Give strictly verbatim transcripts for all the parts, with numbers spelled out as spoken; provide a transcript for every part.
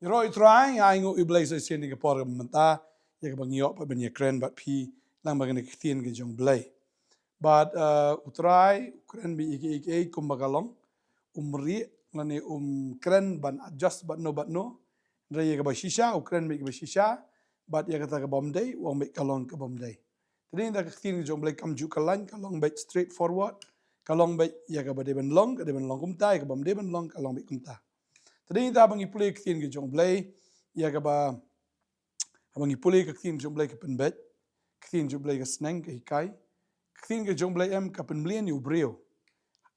Ïaroh ïa u Trai, nga ai nguh ïa u Blei sa shisien ïa ka por kaba mynta, ïa kaba ngi ïoh pat ban ïakren bad phi lang bad kane ka ktien ka jong u Blei. Bad, uh, u Trai u kren bad ïa kiei kiei kumba ka long. Um rieh lane um kren ban adjust bad no bad no. Hynrei ïa kaba shisha u kren bad ïa kaba shisha, bad ïa kata kaba ym dei u ong bad ka long kaba ym dei. Te dei ïa ka ktien ka jong u Blei kam ju khlaiñ, ka long bad straightforward, ka long bad ïa kaba dei ban long ka dei ban long kumta, ïa kaba ym dei ban long ka long bad kumta. Te dei ïa ba ngi pule ka ktien ka jong u Blei, ïa kaba, haba ngi pule ka ktien ka jong u Blei ka pynbeit, ka ktien ka jong u Blei ka sneng ka hikai, ka ktien ka jong u Blei em ka pynmlien ïa u briew,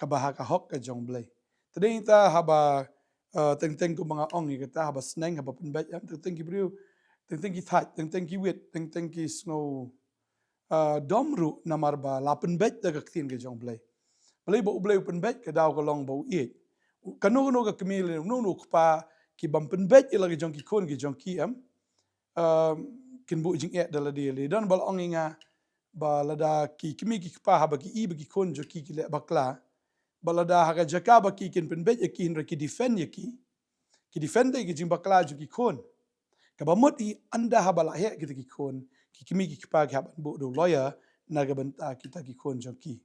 kaba ha ka hok ka jong u Blei. Te dei ïa haba, uh, teng teng kumba nga ong ïa kata haba sneng haba pynbeit em teng teng ki briew, teng teng ki thait, teng teng ki wit, teng teng ki sngew, uh, dom ruh namar ba la pynbeit da ka ktien ka jong u Blei. Balei ba u Blei u pynbeit, ka daw ka long ba u ïeit. Kano kano ka kmie lane uno uno u kpa ki bym pynbeit ïa la ka jong ki khun ki jong ki em, um, kin buh jingeh da lade lade. Don ba la ong ïa nga ba lada ki kmie ki kpa haba ki ïohi ba ki khun jong ki ki leh bakla, ba lada ha ka jaka ba ki kin pynbeit ïa ki hynrei ki defend ïa ki, ki defend ïa ki jingbakla jong ki khun. Kaba mut hi ynda haba la heh kita ki khun, ki kmie ki kpa ki hap ban buh da u lawyer na ka bynta kita ki khun jong ki.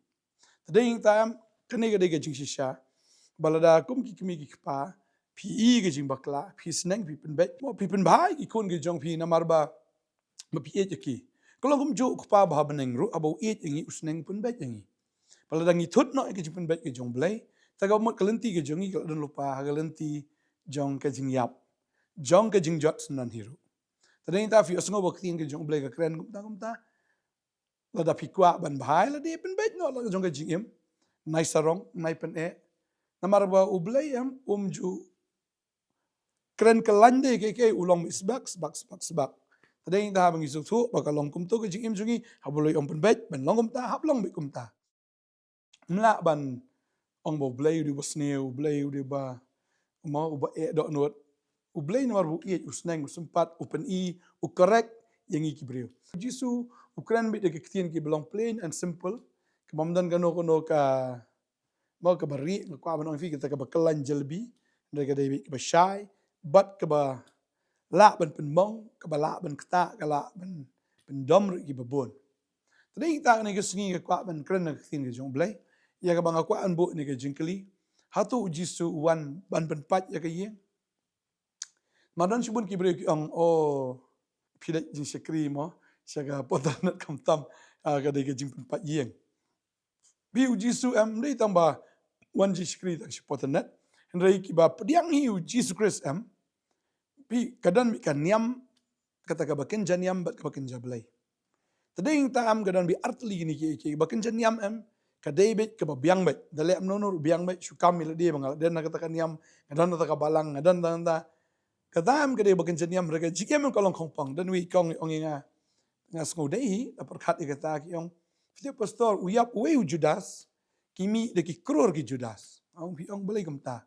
Te dei ïa kata em, kane ka dei ka jingshisha. Ba lada kum ki kmie ki kpa phi ïohi ka jingbakla, phi sneng, phi pynbeit, mo phi pynbha ïa ki khun ki jong phi namar ba, ba phi ïeit ïa ki. Ka long kumjuh u kpa ba ha bneng ruh haba u ïeit ïa ngi u sneng pynbeit ïa ngi. Ba lada ngi thut noh ïa ka jingpynbeit ka jong u Blei, te kaba mut ka lynti ka jong ngi ka la don lypa ha ka lynti jong ka jingïap, jong ka jingjot synran hi ruh. Te dei ïa kata phi ïohsngew ba ka ktien ka jong u Blei ka kren kumta kumta. Lada phi kwah ban bha ïa lade, pynbeit noh la ka jong ka jingim. Nai sarong, nai pyneh. Namar ba u Blei em um ju kren khlaiñ de kiei kiei, u long beit sbak sbak sbak sbak. Te dei ïa kata haba ngi sngewthuh ba ka long kumto ka jingim jong ngi, haba u Blei u ong pynbeit, ban long kumta, hap long beit kumta. Ym lah ban ong ba u Blei u dei uba sniew, u Blei u dei uba, mo, uba eh dohnud. U Blei namar ba u ïeit, u sneng, u sympat, u pyni, u correct ïa ngi ki briew. U Jisu u kren beit da ki ktien kiba long plain and simple, kaba ym don kano kano ka, mo, kaba rieh, nga kwah ban ong ïa phi, kata kaba khlaiñ jalebi, hynrei ka dei beit kaba shai bad kaba lah ban pynmong, kaba lah ban ktah, ka lah ban pyndom ruh ïa kiba bun. Te dei ïa kata kane ka sngi nga kwah ban kren na ka ktien ka jong u Blei, ïa kaba nga kwah ban buh ïa kane ka jingkylli. Hato u Jisu u wan ban pynpait ïa ka ïing? Namar don shibun ki briew ki ong, oh, phi leit jingshakri mo sha ka Potarnat, khamtam, ah, ka dei ka jingpynpait ïing. Phi, u Jisu em ym dei tang ba wan jingshakri tang sha Potarnat, hynrei kiba pdiang hi u Jisu Khrist em, phi, ka don beit ka niam, kata kaba kynja niam bad kaba kynja Blei. Te dei ïa kata em ka don beit artylli kine kiei kiei. Kaba kynja niam em ka dei beit kaba biang beit, da leh kumno kumno ruh biang beit, shu kam ïa lade ba nga la don na kata ka niam, nga don na kata ka balang, nga don na kata. Kata em ka dei ba kynja niam. Hynrei ka jingim em ka long khongpong. Don uwei u kong u ong ïa nga, nga sngew dei hi, la pyrkhat ïa kata, ki ong, phi tip pastor, u ïap uwei u Judas, ki mih da ki klur ki Judas. Nga ong, phi ong balei kumta?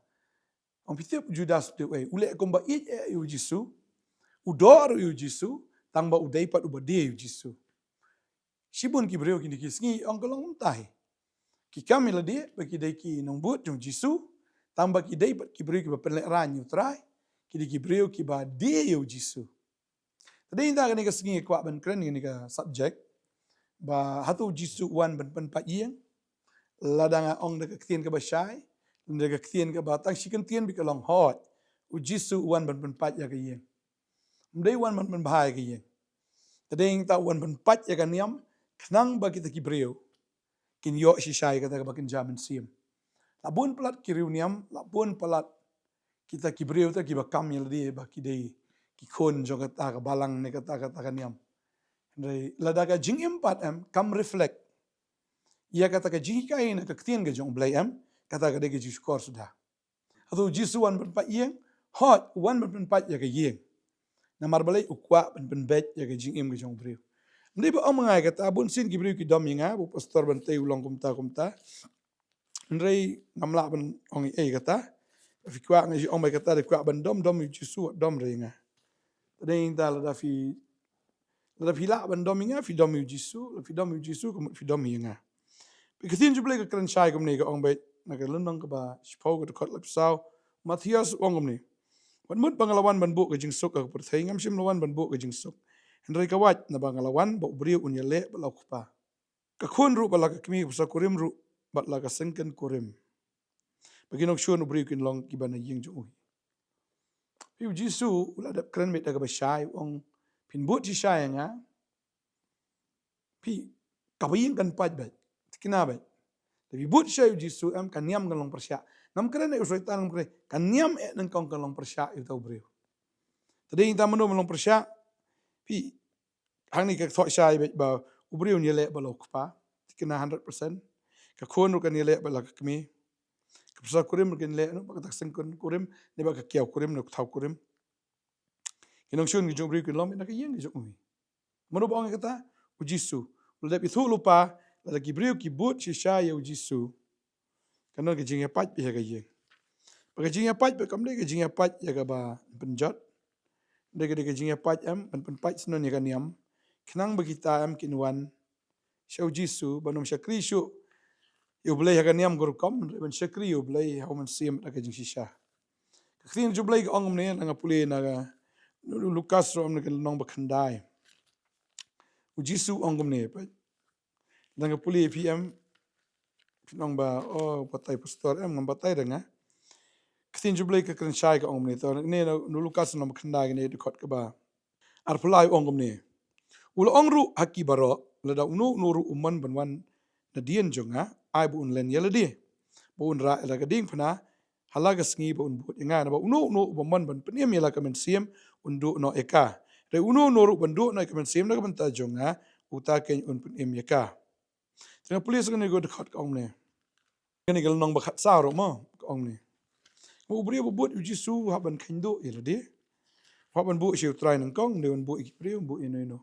Ong, phi tip u Judas u dei uei? U leh kumba ïeit eh ïa u Jisu, u doh ruh ïa u Jisu, tang ba u dei pat uba die ïa u Jisu. Shibun ki briew kine ki sngi, ong, ka long kumta hi. Ki kam ïa lade ba ki dei ki nongbud jong u Jisu, tang ba ki dei pat ki briew kiba pynlehraiñ ïa u Trai, ki dei ki briew kiba die ïa u Jisu. Te dei ïa kata kane ka sngi nga kwah ban kren ïa kane ka subject, ba hato u Jisu u wan ban pynpait ïing? Lada nga ong da ka ktien kaba shai, da ka ktien kaba tang shi kyntien beit ka long, hooid, u Jisu u wan ban pynpait ïa ka ïing. Ym dei u wan ban pynbha ïa ka ïing. Te dei ïa kata u wan pynpait ïa ka niam, khnang ba kita ki briew kin ïoh shisha ïa kata kaba kynja mynsiem. La bun palat ki riewniam, la bun palat kita ki briew te kiba kam ïa lade ba ki dei ki khun jong kata ka balang ne kata, kata ka niam. Hynrei lada ka jingim pat em kam reflect ïa kata ka jinghikai na ka ktien ka jong u Blei em, kata ka dei ka jingshukor suda. Hato u Jisu u wan ban pynpait ïing? Hooid, u wan ban pynpait ïa ka ïing. Namar balei? U kwah ban pynbeit ïa ka jingim ka jong u briew. Ym dei ba ong ma nga ïa kata, bunsien ki briew ki dom ïa nga ba u pastor Bantei u long kumta kumta. Hynrei ngam lah ban ong ei ei kata. Phi kwah nga ju ong beit kata, da kwah ban dom, dom ïa u Jisu, wat dom re ïa nga. Te dei ïa kata, lada phi, lada phi lah ban dom ïa nga, phi dom ïa u Jisu, lada phi dom ïa u Jisu, ka mut phi dom ïa nga. Ka ktien jong u Blei ka kren shai kumne, ka ong beit na ka lynnong kaba shiphew, ka dkhot laiphew saw, Mathaios u ong kumne: Bad mut ba nga la wan ban buh ka jingsuk ha ka pyrthei, ngam shym la wan ban buh ka jingsuk. Hynrei ka wait, naba nga la wan ba u briew un ïaleh bad la u Kpa. Ka khun ruh bad la ka kmie, ka bsar kurim ruh bad la ka syngkien kurim. Ba ki nongshun u briew kin long kiba na ïing jong u. Phi, u Jisu u la dep kren beit da kaba shai, u ong, phin bud shisha ïa nga. Phi, kaba ïeng kan pait beit, thikna beit. Te phi bud shisha ïa u Jisu em, ka niam kan long pyrshah. Ngam kren ïa u Soitan, ngam kren, ka niam eh nyngkong kan long pyrshah ïa uta u briew. Te dei ïa uta mano ban long pyrshah? Phi, hangne ka thoh shai beit ba u briew un ïaleh bad la u Kpa, thikna hundred percent. Ka khun ruh kan ïaleh bad la ka kmie. Ka bsar kurim ruh kan ïaleh, no, bad kata ka syngkien kurim, ne bad ka kiaw kurim, ne ka thaw kurim. Ki nongshun ki jong u briew kin long beit na ka ïing ki jong u. Mano ba ong ïa kata? U Jisu. U la dep ithuh lypa, lada ki briew ki bud shisha ïa u Jisu, kan don ka jingïapait beit ha ka ïing. Bad ka jingïapait beit kam dei ka jingïapait ïa kaba pynjot. Dei ka, dei ka jingïapait em, ban pynpait syndon ïa ka niam. Khnang ba kita em kin wan sha u Jisu, ban ym shakri shuh ïa u Blei ha ka niam ka rukom, hynrei ban shakri ïa u Blei ha u Mynsiem da ka jingshisha. Ka ktien jong u Blei ka ong kumne, lada nga pule na ka Lukas ruh em, na ka lynnong ba khyndai. U Jisu u ong kumne, peit. Lada nga pule phi em, phin ong ba, oh, batai pastor em, ngam batai da nga. Ka ktien jong u Blei ka kren shai ka ong kumne, to, ne na, na Lukas lynnong ba khyndai, ne dkhot kaba arphew lai, u ong kumne. U la ong ruh ha ki baroh, lada uno uno ruh u mon ban wan nadien jong nga, ai ba un len ïa lade, ba un rah ïa la ka diengphna ha la ka sngi, ba un bud ïa nga. Naba uno uno uba mon ban pynim ïa la ka mynsiem, un duh noh ïa ka. Hynrei uno uno ruh ban duh noh ïa ka mynsiem na ka bynta jong nga, uta keiñ un pynim ïa ka. Te nga pule sa kane ka dkhot ka ong kumne. Kane ka lynnong ba khatsaw ruh mo, ka ong kumne. Mo, u briew ba bud ïa u Jisu u hap ban kheiñ duh ïa lade. U hap ban buh sha u Trai nyngkong, ym dei ban buh ïa ki briew, buh ïa uno uno.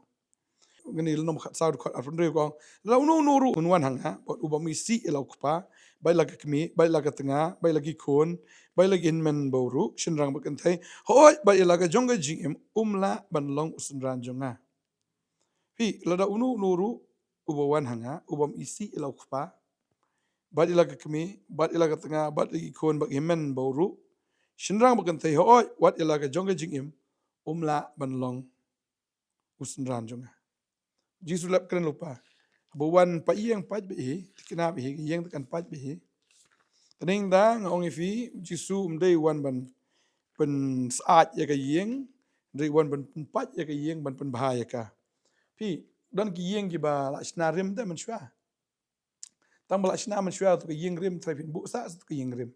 Kane ka lynnong ba khatsaw dkhot arphew hynriew ka ong, lada uno uno ruh un wan ha nga, bad u bym isih ïa la u Kpa, bad ïa la ka kmie, bad ïa la ka tnga, bad ïa la ki khun, bad ïa la ki hynmen ba u ruh, shynrang bad kynthei, hooid, bad ïa la ka jong ka jingim, um lah ban long u synran jong nga. Phi, lada uno uno ruh uba wan ha nga, u bym isih ïa la u Kpa, bad ïa la ka kmie, bad ïa la ka tnga, bad ïa ki khun, bad ki hynmen ba u ruh, shynrang bad kynthei, hooid, wat ïa la ka jong ka jingim, um lah ban long u synran jong nga. Jisu u la kren lypa. Haba wan pat ïeng pait beit hi, thikna beit hi, ïeng te kan pait beit hi. Te dei da nga ong ïa phi, u Jisu um dei u wan ban pynsyaid ïa ka ïing, hynrei u wan ban pynpait ïa ka ïing, ban pynbha ïa ka. Phi, don ki ïing kiba la shna rim te mynshuwa. Tang ba la shna mynshuwa tu ka ïing rim, trai phin buh sah tu ka ïing rim.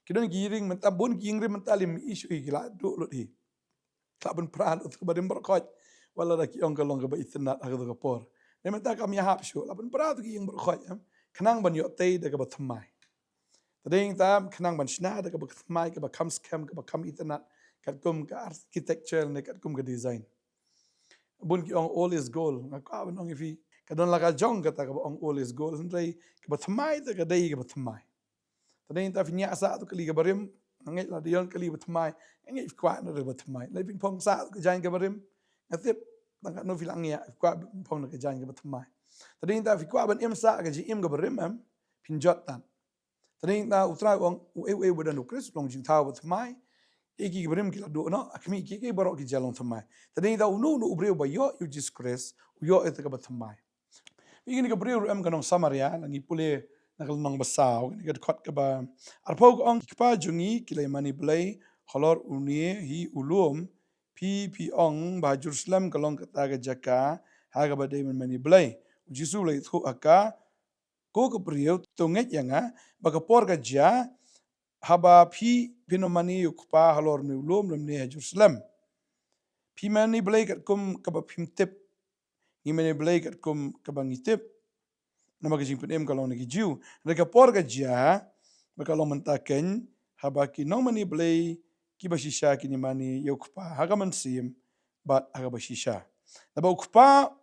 Ki don ki ïing mynta, bun ki ïing rim mynta lym issue ki la duh lut hi. Ki la pynpra lut kaba rim baroh khoit. Wat la da ki ong ka long kaba itynnad ha kato ka por. Te mynta kam ïahap shuh, la pynpra tu ki ïing baroh khoit, em. Khnang ban ïoh tei da kaba thymmai. Te dei ta khnang ban shna da kaba thymmai, kaba kham skhem, kaba kham itynnad, katkum ka architecture ne katkum ka design. Bun ki ong old is gold. Nga kwah ban ong ïa phi, ka don la ka jong kata kaba ong old is gold, hynrei kaba thymmai te ka dei kaba thymmai. Te dei ta phin ïa sah tu kali kaba rim, nga ngeit lada don kali ba thymmai, nga ngeit phi kwah na kaba thymmai. Lada phin phong sah tu ka jaiñ kaba rim, nga tip tang katno phi la ngiah, phi kwah phin phong na ka jaiñ kaba thymmai. Te dei ta phi kwah ban im sah ka jingim kaba rim, em, phin jot tan. Te dei ta u Trai u ong, uei uei uba don u Khrist u long jingthaw ba thymmai. Ki ki ba rim ki la duh noh, ha khmih ki ki baroh ki jia long thymmai. Te dei ta uno uno u briew ba ïoh ïa u Jisu Khrist, u ïoh ïa kata kaba thymmai. Phi, kane ka briew ruh em, ka nong Samaria, lada ngi pule na ka lynnong ba saw, kane ka dkhot kaba arphew ka ong, ki kpa jong ngi ki la ïamane Blei halor une hi u lum, phi phi ong ba ha Jerusalem ka long kata ka jaka ha kaba dei ban mane Blei. U Jisu u la ïathuh ha ka, ko ka briew, to ngeit ïa nga, ba ka por ka jia, haba phi phin ym mane ïa u Kpa halor une u lum lymne ha Jerusalem. Phi mane Blei katkum kaba phim tip. Ngi mane Blei katkum kaba ngi tip, namar ka jingpynim ka long na ki Jiw. Hynrei ka por ka jia, ba ka long mynta keiñ, haba ki nongmane Blei kiba shisha kin ïamane ïa u Kpa ha ka mynsiem bad ha kaba shisha. Naba u Kpa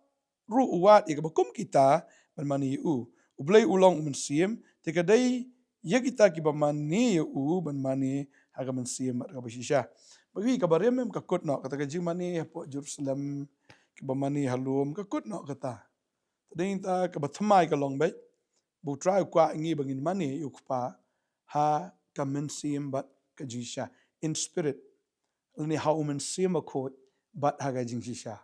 ruh u wad ïa kiba kum kita ban mane ïa u. U Blei u long u Mynsiem, te ka dei ïa kita kiba mane ïa u ban mane ha ka mynsiem bad ha kaba shisha. Ba ki, kaba rim em ka kut noh, kata ka jingmane hapoh Jerusalem, kiba mane ha lum, ka kut noh kata. Te dei ta kaba thymmai ka long beit ba u Trai u kwah ngi ba ngin mane ïa u Kpa ha ka mynsiem bad ka jingshisha, in spirit. lane ha u Mynsiem Bakhuid bad ha ka jingshisha.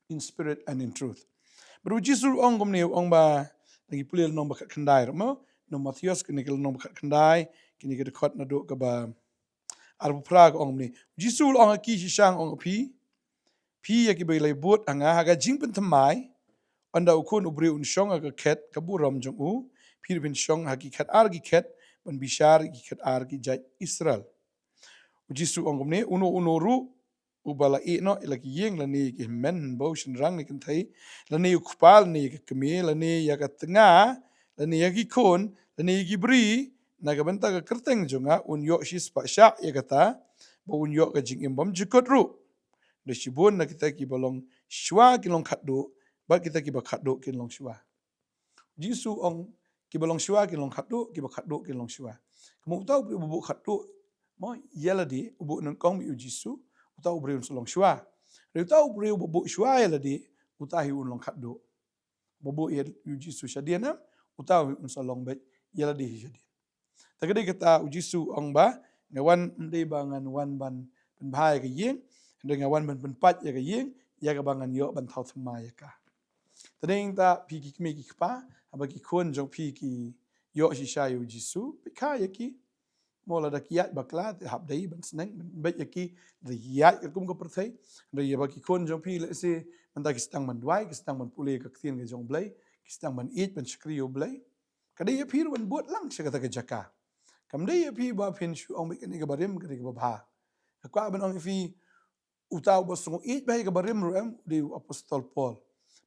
In spirit and in truth. Bad u Jisu u ong kumne, u ong ba, da ngi pule lynnong ba khatkhyndai ruh mo, lynnong Mathaios kane ka lynnong ba khatkhyndai, kane ka dkhot naduh kaba arphew phra ka ong kumne. U Jisu u ong ha ki shisha, u ong ha phi, phi ïa kiba la bud ha nga ha ka jingpynthymmai, ynda u Khun u briew un shong ha ka khet ka burom jong u, phi ruh phin shong ha ki khet ar ki khet, ban bishar ïa ki khet ar ki jait Israel. U Jisu u ong kumne, uno uno ruh uba la ïeh noh ïa la ki ïing, lane ïa ki hynmen hynbew shynrang ne kynthei, lane ïa u kpa, lane ïa ka kmie, lane ïa ka tnga, lane ïa ki khun, lane ïa ki bri, na ka bynta ka kyrteng jong nga, un ïoh shispah shah ïa kata, bad un ïoh ka jingim bymjukut ruh. Hynrei shibun na kita kiba long shuwa kin long khatduh, bad kita kiba khatduh kin long shuwa. U Jisu u ong, kiba long shuwa kin long khatduh, kiba khatduh kin long shuwa. Kumno uta u briew uba buh khatduh, mo, ïa lade, u buh nyngkong beit ïa u Jisu, uta u briew un sa long shuwa. Hynrei uta u briew uba buh shuwa ïa lade, uta hi un long khatduh. Uba buh ïa u Jisu shadien, em, uta hi un sa long beit ïa lade hi shadien. Te ka dei kata u Jisu u ong ba, nga wan, ym dei ba ngan wan ban pynbha ïa ka ïing, hynrei nga wan ban pynpait ïa ka ïing, ïa kaba ngan ïoh ban thaw thymmai ïa ka. Te dei nangta phi ki kmie ki kpa, haba ki khun jong phi ki ïoh shisha ïa u Jisu, peit kha ïa ki. Mo, lada ki ïaid bakla, te hap dei ban sneng, ban beit ïa ki, lada ki ïaid katkum ka pyrthei. Hynrei ïa ba ki khun jong phi, lehse, mynta ki sdang ban duwai, ki sdang ban pule ka ktien ka jong u Blei, ki sdang ban ïeit, ban shakri ïa u Blei. Ka dei ïa phi ruh ban bud lang sha kata ka jaka. Kam dei ïa phi ba phin shu ong beit kane kaba rim, kane kaba bha. Nga kwah ban ong ïa phi, uta uba sngew ïeit bha ïa kaba rim ruh, em, u dei u apostol Paul.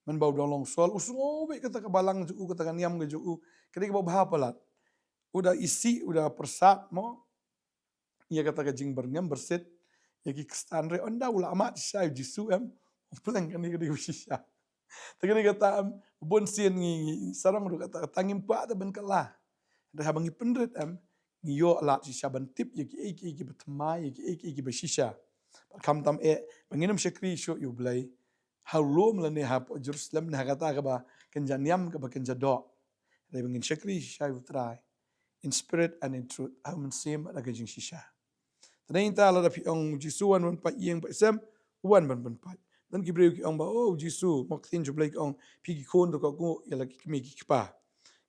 Mynba u dang long Saul, u sngew bha ïa kata ka balang jong u, kata ka niam ka jong u, ka dei kaba bha palat. U da isih, u da pyrsad, mo, ïa kata ka jingbyrngem byrsit ïa ki Khristan, hynrei ynda u la mad shisha ïa u Jisu, em, u pleng kane ka dei kaba shisha. Te ka dei kata, em, bunsien ngi, ngi sarong ruh kata, kata ngim kwah te ban kylla. Hynrei haba ngi pynrit, em, ngi ïoh lad shisha ban tip ïa kiei kiei kiba thymmai, ïa kiei kiei kiba shisha. Bad khamtam eh ba ngin ym shakri shuh ïa u Blei ha lum lane hapoh Jerusalem, ne ha kata kaba kynja niam, kaba kynja doh. Hynrei ba ngin shakri shisha ïa u Trai in spirit and in truth, ha u mynsiem bad ha ka jingshisha. Te dei nangta lada phi ong u Jisu wan ban pait ïing pait sem, u wan ban pynpait. Don ki briew ki ong ba, oh, u Jisu, mo, ka ktien jong u Blei ka ong, phi ki khun to kohnguh ïa la ki kmie ki kpa.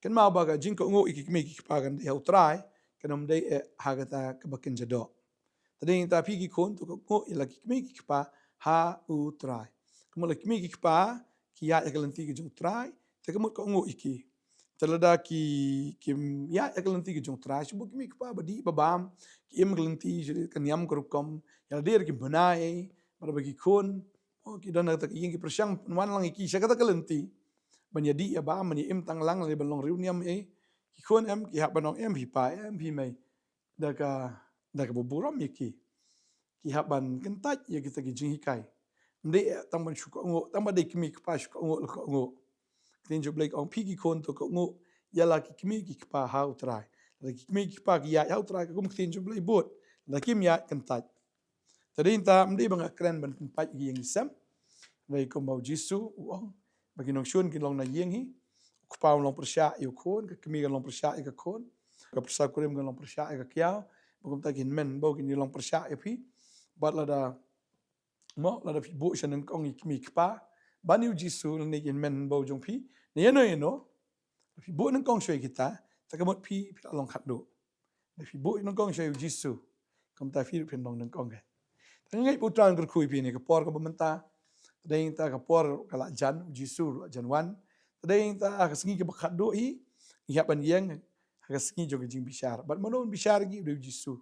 Kynmaw ba ka jingkohnguh ïa ki kmie ki kpa kan dei ha u Trai, kan ym dei eh ha kata kaba kynja doh. Te dei nangta phi ki khun to kohnguh ïa la ki kmie ki kpa ha u Trai. Kumno la ki kmie ki kpa ki ïaid ha ka lynti ka jong u Trai, te ka mut kohnguh ïa ki. Te lada ki, kim ïaid ha ka lynti ka jong u Trai, shibun ki kmie ki kpa ba dih ba bam, ki im ha ka lynti, ka niam ka rukom, ïa lade ruh kim bna ei, bad ba ki khun, oh, ki don ha kata ka ïing, ki pyrshang pynwan lang ïa ki sha kata ka lynti ban ïadih ïabam, ban ïa im tang lang, lane ban long riewniam ei. Ki khun, em, ki hap ban ong, em, phi pa, em, phi mei, da ka, da kaba burom ïa ki. Ki hap ban kyntait ïa kita ki jinghikai. Ym dei eh tang ban shu kohnguh, tang ba dei kmie kpa shu kohnguh la kohnguh. Ka ktien jong u Blei ka ong, phi ki khun to kohnguh ïa la ki kmie ki kpa ha u Trai. Lada ki kmie ki kpa ki ïaid ha u Trai, ka kum ka ktien jong u Blei bud. Lada kim ïaid, kyntait. Te dei nangta, ym dei ba nga kren ban pynpait ïa ki ïing ki sem. Hynrei kumba u Jisu u ong ba ki nongshun kin long na ïing hi. U kpa un long pyrshah ïa u khun, ka kmie kan long pyrshah ïa ka khun, ka pyrsa kurim kan long pyrshah ïa ka kiaw. Bad kumta ki hynmen hynbew kin ïa long pyrshah ïa phi. Bad lada, mo, lada phi buh sha nyngkong ïa ki kmie ki kpa ban ïa u Jisu, lane ki hynmen hynbew jong phi, ne ïano ïano, phi buh nyngkong shuwa ïa kita, te ka mut phi, phi la long khatduh. Lada phi buh nyngkong shuwa ïa u Jisu, kumta phi ruh phin long nyngkong eh. Te nga ngeit ba u Trai un kyrkhu ïa phi ha kane ka por kaba mynta. Te dei nangta ka por ka la jan, u Jisu ruh la jan wan. Te dei nangta ha ka sngi kaba khatduh hi, ngi hap ban ïeng ha ka sngi jong ka jingbishar. Bad mano un bishar ïa ngi? U dei u Jisu.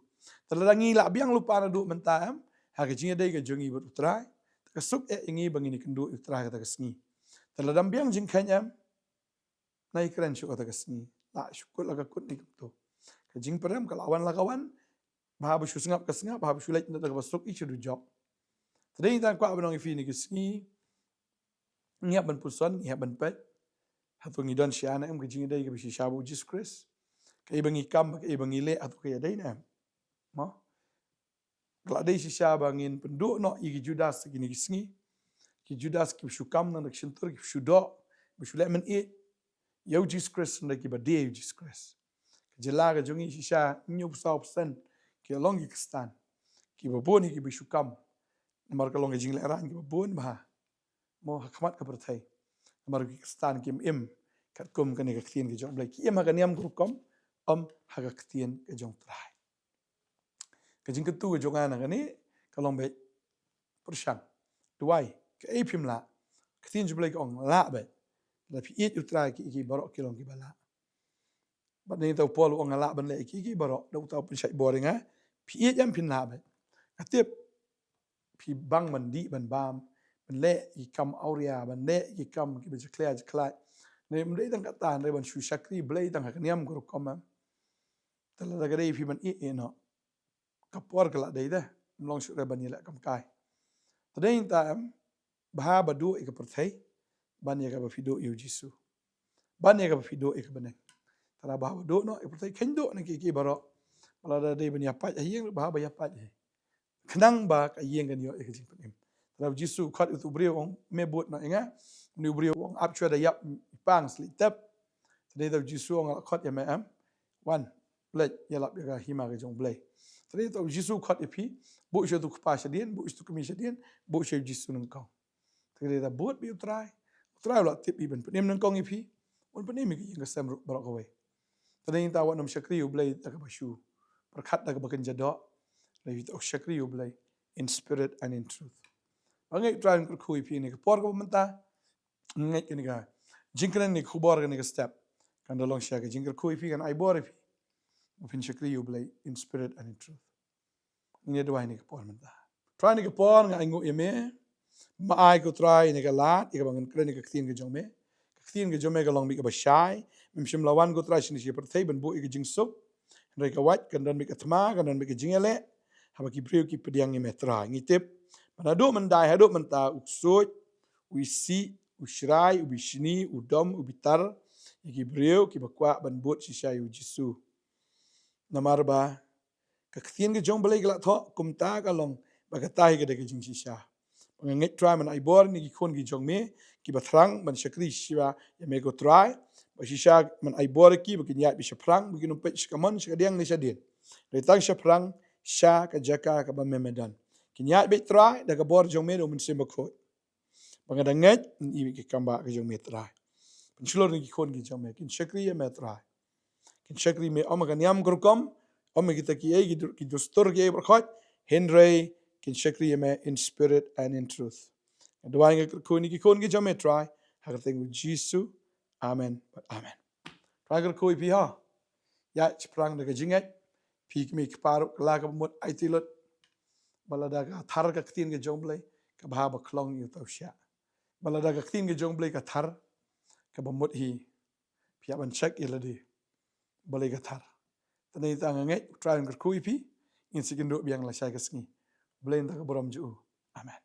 Te lada ngi la biang lypa naduh mynta, em, ha ka jingïadei ka jong ngi bad u Trai, te ka suk eh ïa ngi ba ngin ïakynduh ïa u Trai ha kata ka sngi. Te lada ym biang jingkheiñ, em, nai kren shuh kata ka sngi. Lah shu kut la ka kut ne kumto. Ka jingpyrem ka la wan la ka wan. Bha ba shu sngap ka sngap, bha ba shu leit na kata kaba suk, i shu dujok. Te dei nangta nga kwah ban ong ïa phi ha kane ka sngi, ngi hap ban puson, ngi hap ban peit hato ngi don shisha ne em ka jingïadei kaba shisha bad u Jisu Khrist. Kaei ba ngi kam, kaei ba ngi leh, hato ka ïadei ne em. Mo? Ka la dei shisha ba ngin pynduh noh ïa ki Judas ha kine ki sngi. Ki Judas kiba shu kam na ka shyntur, kiba shu doh, kiba shu leh mynïeit ïa u Jisu Khrist, hynrei kiba die ïa u Jisu Khrist. Ka jylla ka jong ngi shisha, hynñiewphew saw percent ki long ki Khristan. kiba bun hi kiba shu kam. Namar ka long ka jinglehrain kiba bun bha mo ha khmat ka pyrthei. Namar ki Khristan kim im katkum kane ka ktien ka jong U Blei, ki im ha ka niam ka rukom, ym ha ka ktien ka jong U Trai. Ka jingkyntu ka jong nga na kane ka long beit pyrshang, duwai, kaei phim lah? Ka ktien jong U Blei ka ong lah beit. Lada phi ïeit U Trai, kiei kiei baroh ki long kiba lah. Bad nangta u Paul u ong nga lah ban leh kiei kiei baroh, da uta u pynshait bor ïa nga. Phi ïeit em? Phin lah beit. Nga tip phi bang ban dih ban bam, ban leh ki kam awria, ban leh ki kam kiba jakhlia jakhlait. Ne ym dei tang kata, hynrei ban shu shakri Blei tang ha ka niam ka rukom em. Te lada ka dei phi ban ïeh ïeh noh, ka por ka la dei de, ym long shuh re ban ïaleh kam kai. Te dei nangta em, bha ba duh ïa ka pyrthei ban ïa kaba phi duh ïa U Jisu, ban ïa kaba phi duh ïa ka bneng. Te lada bha ba duh noh ïa ka pyrthei, kheiñ duh na kiei kiei baroh. Lada dei ban ïapait ha ïing, bha ba ïapait hi. Khnang ba ka ïing kan ïoh ïa ka jingpynim. Te lada U Jisu u khot ïa utu u briew, u ong me bud noh ïa nga, une u briew u ong ap shuwa da ïap i pang slieh tep. Te dei lada U Jisu u ong nga la khot ïa me em, wan, leit ïalap ïa ka hima ka jong U Blei. Te dei lada U Jisu u khot ïa phi, buh sha utu u kpa shadien, buh sha utu u kmie shadien, buh sha U Jisu nyngkong. Te dei lada bud beit U Trai, U Trai u la tip hi ban pynim nyngkong ïa phi, un pynim ïa ka ïing ka sem ruh baroh kawei. Te dei nangta wat nym shakri U Blei da kaba shu pyrkhat da kaba kynja doh, hynrei to shakri U Blei in spirit and in truth. Ba ngeit U Trai un kyrkhu ïa phi ne ka por kaba mynta, ngeit kane ka jingkren ne ka khubor kane ka step kan da long shisha ka jingkyrkhu ïa phi, kan ai bor ïa phi ba phin shakri U Blei in spirit and in truth. Ngin ïa duwai ne ka por mynta. Trai, ne ka por nga ainguh ïa me, ma ai ko Trai ne ka lad ïa kaba ngan kren ïa ka ktien ka jong me. Ka ktien ka jong me ka long beit kaba shai, mem shym la wan ko Trai shane sha pyrthei ban buh ïa ka jingsuk, hynrei ka wait kan don beit ka thma, kan don beit ka jingïaleh haba ki briew ki pdiang ïa me Trai. Ngi tip ba naduh mynta haduh mynta u ksuid, u isih, u shrai, u bishni, u dom, u bitar ïa ki briew kiba kwah ban bud shisha ïa U Jisu. Namar ba ka ktien ka jong U Blei ka la thoh kumta ka long ba kata hi ka dei ka jingshisha. Ba nga ngeit Trai men ai bor ïa ki khun ki jong me kiba thrang ban shakri shisha ïa me ko Trai. Ba shisha men ai bor ïa ki ba kin ïaid beit shaphrang, ba kin ym peit sha kamon sha kadiang ne shadien, hynrei tang shaphrang sha ka jaka kaba me me don. Kin ïaid beit Trai da ka bor jong me da U Mynsiem Bakhuid. Ba nga da ngeit ngi ïohi ïa ka kam ba ka jong me Trai. Pynshlur ïa ki khun ki jong me kin shakri ïa me Trai. Kin shakri me ym ha ka niam ka rukom, ym ha kita kiei ki dur-, ki dustur kiei baroh khoit, hynrei kin shakri ïa me in spirit and in truth. Nga duwai nga kyrkhu ïa ki khun ki jong me Trai ha ka kyrteng U Jisu. Amen bad amen. Trai kyrkhu ïa phi ho. Ïaid shaphrang da ka jingngeit. Phi kmie ki kpa ruh, kylla kaba mut, aiti lut. Ba lada ka thar ka ktien ka jong U Blei, ka bha ba khlong ïa uta u shiah. Ba lada ka ktien ka jong U Blei ka thar, kaba mut hi phi hap ban check ïa lade balei ka thar. Te nangta nga ngeit U Trai un kyrkhu ïa phi. Ngin sa ïakynduh biang lashai ka sngi. Blei un da ka burom jong u. Amen.